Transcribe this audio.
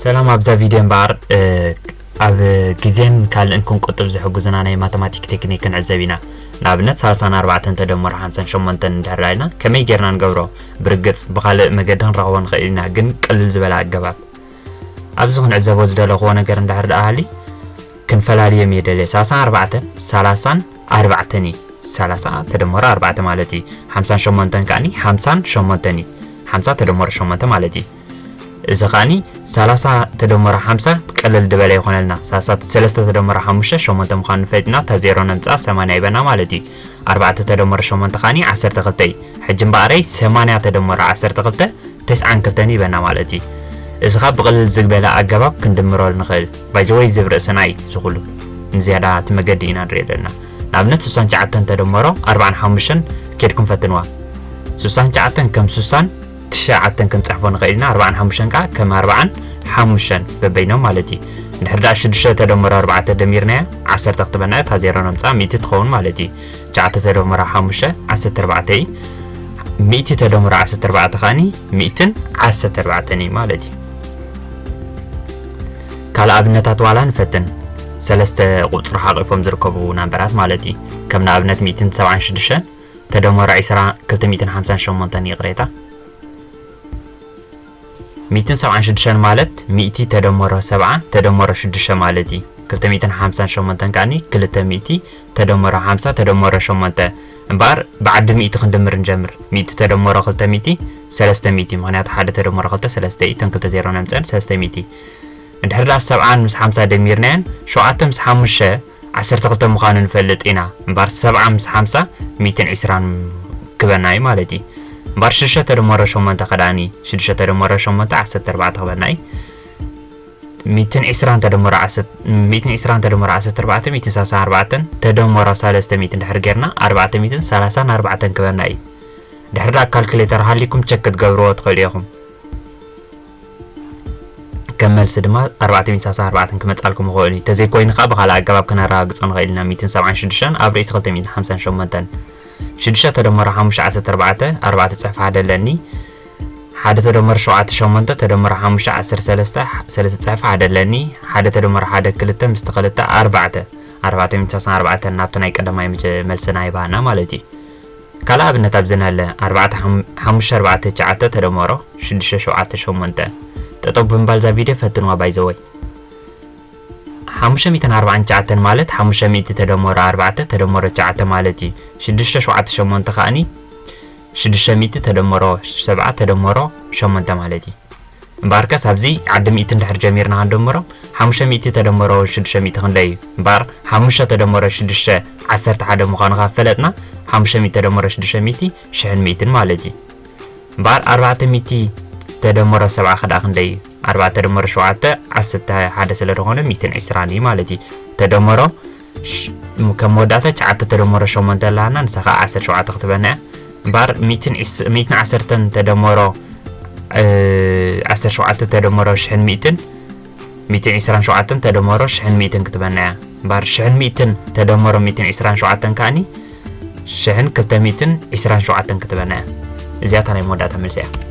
ሰላም፣ ኣብዛ ቪድዮ እምበኣር ኣብ ግዜን ካልእን ክንቁጥብ ዝሕግዙና ናይ ማተማቲክ ቴክኒክ ክንዕዘብ ኢና። ንኣብነት ሰላሳን ኣርባዕተን ተደመሮ ሓምሳን ሸሞንተን እንድሕር ዳኢልና ከመይ ጌርና ንገብሮ? ብርግጽ ብኻልእ መገዲ ክንረኽቦ ንኽእል ኢና፣ ግን ቅልል ዝበለ ኣገባብ። ኣብዚ ክንዕዘቦ ዝደለኽዎ ነገር እንድሕር ደኣ ሃሊ ክንፈላልዮም እየ ደልየ። ሰላሳን ኣርባዕተን ሰላሳን ኣርባዕተን እዩ። ሰላሳ ተደመሮ ኣርባዕተ ማለት እዩ። ሓምሳን ሸሞንተን ከኣኒ ሓምሳን ሸሞንተን እዩ። ሓምሳ ተደመሮ ሸሞንተ ማለት እዩ። እዚ ከኣኒ ሰላሳ ተደመሮ ሓምሳ ቀለል ዝበለ ይኾነልና። ሰለስተ ተደመሮ ሓሙሽተ ሸሞንተ ምዃኑ ንፈልጥና፣ እታ ዜሮ ነምጽኣ ሰማንያ ይበና ማለት እዩ። ኣርባዕተ ተደመሮ ሸሞንተ ከኣኒ ዓሰርተ ክልተ እዩ። ሕጂ እምበኣረይ ሰማንያ ተደመሮ ዓሰርተ ክልተ ተስዓን ክልተን ይበና ማለት እዩ። እዚ ኸኣ ብቕልል ዝበለ ኣገባብ ክንድምረሉ ንኽእል። ባይዘወይ ዝብ ርእስና እዩ ዝኹሉ። ንዝያዳ እቲ መገዲ ኢና ንሪኦ ዘለና። ንኣብነት ስሳን ትሽዓተን ተደመሮ ኣርባዓን ሓሙሽተን ኬድኩም ፈትንዋ። ስሳን ትሽዓተን ከም ስሳን ትሽዓተን ክንጽሕፎ ንኽእል ኢና። ኣርባዓን ሓሙሽተን ከኣ ከም ኣርባዓን ሓሙሽተን በበይኖም ማለት እዩ። እንድሕር ደኣ ሽዱሽተ ተደመሮ ኣርባዕተ ደሚርናያ ዓሰርተ ክትበና እታ ዜሮ ነምጽኣ ሚእቲ ትኸውን ማለት እዩ። ትሽዓተ ተደመሮ ሓሙሽተ ዓሰርተ ኣርባዕተ እዩ። ሚእቲ ተደመሮ ዓሰርተ ኣርባዕተ ከኣኒ ሚእትን ዓሰርተ ኣርባዕተን እዩ ማለት እዩ። ካልእ ኣብነታት ዋላ ንፈትን። ሰለስተ ቁጽሪ ሓቂፎም ዝርከቡ ናምበራት ማለት እዩ። ከም ንኣብነት ሚእትን ሰብዓን ሽዱሽተን ተደመሮ ዒስራ ክልተ ሚእትን ሓምሳን ሸሞንተን፣ ይቕሬታ። ሚእትን ሰብዓን ሽዱሽተን ማለት ሚእቲ ተደመሮ ሰብዓ ተደመሮ ሽዱሽተ ማለት እዩ። ክልተ ሚእትን ሓምሳን ሸሞንተን ከኣኒ ክልተ ሚእቲ ተደመሮ ሓምሳ ተደመሮ ሸሞንተ። እምበኣር ብዓዲ ሚእቲ ክንድምር ንጀምር። ሚእቲ ተደመሮ ክልተ ሚእቲ ሰለስተ ሚእቲ፣ ምኽንያቱ ሓደ ተደመሮ ክልተ ሰለስተ እዩ። እተን ክልተ ዜሮ ነምጽአን ሰለስተ ሚእቲ። እንድሕር ደኣ ሰብዓን ምስ ሓምሳ ደሚርናየን ሸውዓተ ምስ ሓሙሽተ ዓሰርተ ክልተ ምዃኑ ንፈልጥ ኢና። እምበኣር ሰብዓ ምስ ሓምሳ ሚእትን ዒስራን ክበና እዩ ማለት እዩ። እምበኣር ሽዱሽተ ተደመሮ ሸሞንተ ከ ደኣኒ ሽዱሽተ ተደመሮ ሸሞንተ ዓሰርተ ኣርባዕተ ክበና እዩ። ሚእትን ዒስራን ተደመሮ ዓሰርተ፣ ሚእትን ዒስራን ተደመሮ ዓሰርተ ኣርባዕተ ሚእትን ሰላሳን ኣርባዕተን ተደመሮ ሰለስተ ሚእቲ እንድሕር ጌርና ኣርባዕተ ሚእትን ሰላሳን ኣርባዕተን ክበና እዩ። ድሕሪ ደኣ ካልኩሌተር ሃሊኩም ቸክ ክትገብርዎ ትኽእሉ ኢኹም። ከም መልሲ ድማ ኣርባዕተ ሚእትን ሰላሳን ኣርባዕተን ክመጻልኩም ይኽእል እዩ። ተዘይኮይኑ ከኣ ብኻልእ ኣገባብ ክነረጋግጾ ንኽእል ኢና። ሚእትን ሰብዓን ሽዱሽተን ኣብ ርእሲ ክልተ ሚእትን ሓምሳን ሸሞንተን። ሽዱሽተ ተደመሮ ሓሙሽተ ዓሰርተ ኣርባዕተ፣ ኣርባዕተ ጽሕፍ ሓደ ኣለኒ። ሓደ ተደመሮ ሸውዓተ ሸሞንተ ተደመሮ ሓሙሽተ ዓሰርተ ሰለስተ፣ ሰለስተ ጽሕፍ ሓደ ኣለኒ። ሓደ ተደመሮ ሓደ ክልተ ምስቲ ክልተ ኣርባዕተ። ኣርባዕተ ሚእትን ሰላሳን ኣርባዕተን ናብቲ ናይ ቀዳማይ ምጀ-፣ መልስና ይባህና ማለት እዩ። ካልእ ኣብነት ኣብዚ ነለ ኣርባዕተ ሓም-፣ ሓሙሽተ ኣርባዕተ ትሽዓተ ተደመሮ ሽዱሽተ ሸውዓተ ሸሞንተ። ጠጠው ብምባል እዛ ቪድዮ ፈትንዋ ባይዘወይ። ሓሙሽተ ሚእትን ኣርባዓን ትሽዓተን ማለት ሓሙሽተ ሚእቲ ተደመሮ ኣርባዕተ ተደመሮ ትሽዓተ ማለት እዩ። ሽዱሽተ ሸውዓተ ሸሞንተ ከኣኒ ሽዱሽተ ሚእቲ ተደመሮ ሰብዓ ተደመሮ ሸሞንተ ማለት እዩ። እምበኣርከስ ኣብዚ ዓዲ ሚእቲ እንድሕር ጀሚርና ክንደምሮ፣ ሓሙሽተ ሚእቲ ተደመሮ ሽዱሽተ ሚእቲ ክንደይ እዩ? እምበኣር ሓሙሽተ ተደመሮ ሽዱሽተ ዓሰርተ ሓደ ምዃኑ ካብ ፈለጥና፣ ሓሙሽተ ሚእቲ ተደመሮ ሽዱሽተ ሚእቲ ሽሕን ሚእትን ማለት እዩ። እምበኣር ኣርባዕተ ሚእቲ ተደመሮ ሰብዓ ከ ደኣ ክንደይ እዩ? ኣርባዕተ ተደመሮ ሸውዓተ ዓሰርተ ሓደ ስለ ዝኾነ ሚእትን ዕስራን እዩ ማለት እዩ። ተደመሮ ሽ-፣ ከም መወዳእታ ትሽዓተ ተደመሮ ሸሞንተ ኣለና፣ ንሳ ኸዓ ዓሰርተ ሸውዓተ ክትበና እያ። እምበኣር ሚእትን ዒስ-፣ ሚእትን ዓሰርተን ተደመሮ፣ እ፣ ዓሰርተ ሸውዓተ ተደመሮ ሽሕን ሚእትን፣ ሚእትን ዕስራን ሸውዓተን ተደመሮ ሽሕን ሚእትን ክትበና እያ። እምበኣር ሽሕን ሚእትን ተደመሮ ሚእትን ዕስራን ሸውዓተን ከኣኒ ሽሕን ክልተ ሚእትን ዕስራን ሸውዓተን ክትበና እያ። እዚኣ እታ ናይ መወዳእታ መልሲ እያ።